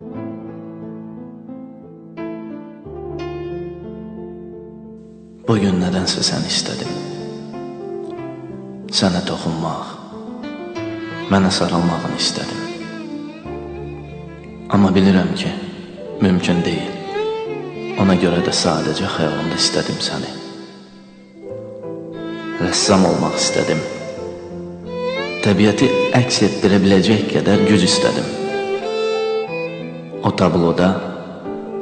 Bugün nədənsə səni istədim. Sənə toxunmaq, mənə sarılmağını istədim. Amma bilirəm ki, mümkün deyil. Ona görə də sadəcə xəyalımda istədim səni. Rəssam olmaq istədim. Təbiəti əks etdirə biləcək qədər güc istədim. O tabloda,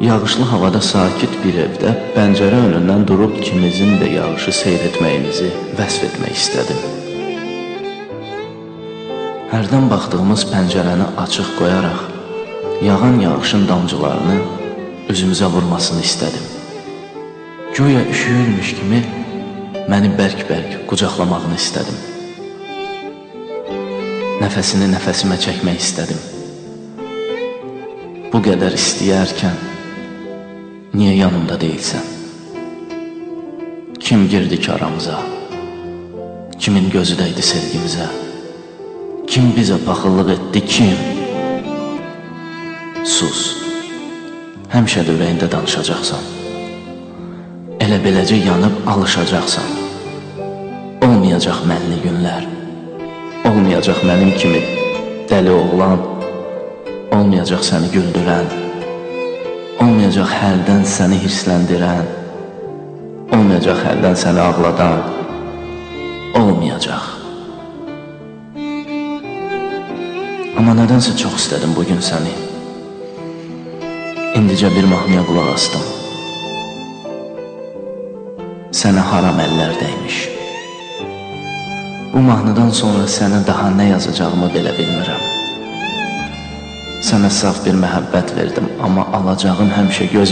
yağışlı havada sakit bir evdə pəncərə önündən durub ikimizin də yağışı seyr etməyimizi vəsf etmək istədim. Hərdən baxdığımız pəncərəni açıq qoyaraq yağan yağışın damcılarını üzümüzə vurmasını istədim. Güya üşüyürmüş kimi məni bərk-bərk qucaqlamağını istədim. Nəfəsini nəfəsimə çəkmək istədim. Bu qədər istəyərkən niyə yanımda deyilsən? Kim girdi ki aramıza? Kimin gözü dəydi sevgimizə? Kim bizə paxıllıq etdi, kim? Sus. Həmişə də ürəyində danışacaqsan. Elə beləcə yanıb alışacaqsan. Olmayacaq mənli günlər. Olmayacaq mənim kimi dəli oğlan. Olmayacaq səni güldürən. Olmayacaq hərdən səni hirsləndirən. Olmayacaq hərdən səni ağladan. Olmayacaq. Amma nədənsə çox istədim bugün səni. İndicə bir mahnıya qulaq astım. Sənə haram əllər dəymiş. Bu mahnıdan sonra sənə daha nə yazacağımı belə bilmirəm. Sənə saf bir məhəbbət verdim, amma alacağım həmişə göz